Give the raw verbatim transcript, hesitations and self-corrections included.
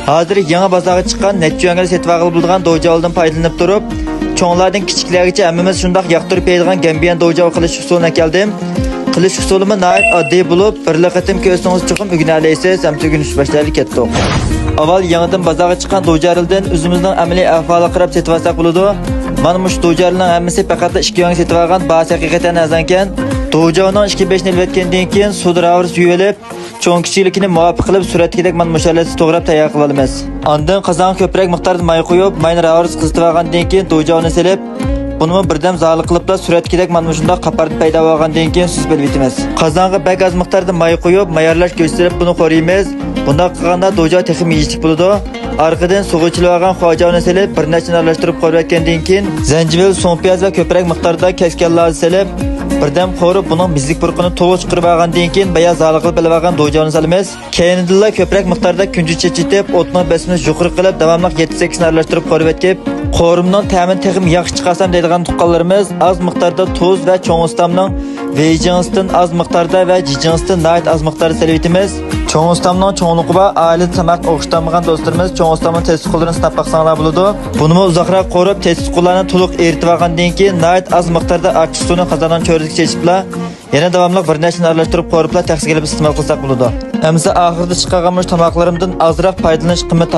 ھازىر يېڭى بازارغا چىققان نەچچە يۈەنگە سېتىۋالغىلى بولىدىغان دوجاۋلىدىن پايدىلىنىپ تۇرۇپ، چوڭلاردىن كىچىكلەرگىچە ھەممىمىز شۇنداق ياقتۇرۇپ يەيدىغان گەنبىيەن دوجاۋ قىلىش ئۇسۇلىنى ئەكەلدىم. قىلىش ئۇسۇلىمۇ ناھايىتى ئاددىي بولۇپ، بىرلا قېتىم كۆرسىڭىز چوقۇم ئۆگىنەلەيسىز، ئەمدى ئۆگىنىش باشلايلى، كەتتۇق. ئاۋۋال يېڭىدىن بازارغا چىققان دوجارىلدىن ئۆزىمىزنىڭ ئەمەلىي ئەھۋالىغا قاراپ سېتىۋالساق بولىدۇ. مانا مۇشۇ دوجارىلنىڭ ھەممىسى پەقەتلا ئىككى يۈەنگە سېتىۋالغان، باھاسى ھەقىقەتەن ئەرزانكەن. دوجاۋنىڭ ئىككى بېشىنى ئېلىۋەتكەندىن كېيىن سۇدا راۋۇرۇس يۇيۇۋېلىپ، چوڭ كىچىكلىكىنى مۇۋاپىق قىلىپ، سۈرەتتىكىدەك مانا مۇشۇ ھالەتتە توغراپ تەييار قىلىۋالىمىز. ئاندىن قازانغا كۆپرەك مىقداردا ماي قۇيۇپ، ماينى راۋۇرۇس قىزىتىۋالغاندىن كېيىن دوجاۋنى سېلىپ، بۇنىمۇ بىردەم زالىق قىلىپلا سۈرەتتىكىدەك مانا مۇشۇنداق قاپاردا پەيدا بولغاندىن كېيىن سۈزۈپ ئېلىۋېتىمىز. قازانغا بەك ئاز مىقداردا ماي قۇيۇپ، ماي ئارىلاش گۆش سېلىپ بۇنى قورۇيمىز. بۇنداق قىلغاندا دوجاۋ تېخىمۇ يېيىشلىك بولىدۇ. ئارقىدىن سۇغا ئېچىلىۋالغان خۇاجاۋنى سېلىپ، بىر نەچچىنى ئارىلاشتۇرۇپ قورۇۋەتكەندىن كېيىن، زەنجىۋىل، سۇڭپىياز ۋە كۆپرەك مىقداردا كەسكەن لازا سېلىپ، بىردەم قورۇپ، بۇنىڭ بىزلىك پۇرىقىنى تولۇق چىقىرىۋالغاندىن كېيىن، بايا زالىق قىلىپ ئېلىۋالغان دوجاۋنى سالىمىز. كەينىدىنلا كۆپرەك مىقداردا كۈنجۈت چېچىتىپ، ئوتنىڭ بېسىمىنى يۇقىرى قىلىپ، داۋاملىق يەتتە سەككىزنى ئارىلاشتۇرۇپ قورۇۋەتكەپ، قورۇمنىڭ تەمىنى تېخىمۇ ياخشى چىقارسام دەيدىغان تۇغقانلىرىمىز ئاز مىقداردا تۇز ۋە چوڭ ئۇستامنىڭ ۋېيجىڭستىن ئاز مىقداردا ۋە جىجىڭستىن ناھايىتى ئاز مىقداردا سېلىۋېتىمىز. چوڭ ئۇستامنىڭ چوڭلۇقى بار، ئائىلىدە تاماق ئوخشىتالمىغان دوستلىرىمىز چوڭ ئۇستامنىڭ تېتىتقۇلىرىنى سىناپ باقساڭلار بولىدۇ. بۇنىمۇ ئۇزاقراق قورۇپ، تېتىتقۇلارنى تولۇق ئېرىتىۋالغاندىن كېيىن، ناھايىتى ئاز مىقداردا ئاچچىق سۇنى قازاننىڭ چۆرىسىگە چېچىپلا، يەنە داۋاملىق بىر نەچچىنى ئارىلاشتۇرۇپ قورۇپلا تەخسىگە ئېلىپ ئىستېمال قىلساق بولىدۇ. ئەمىسە ئاخىرىدا چىقارغان مۇشۇ تاماقلىرىمدىن ئازراق پايدىلىنىش قىممىتى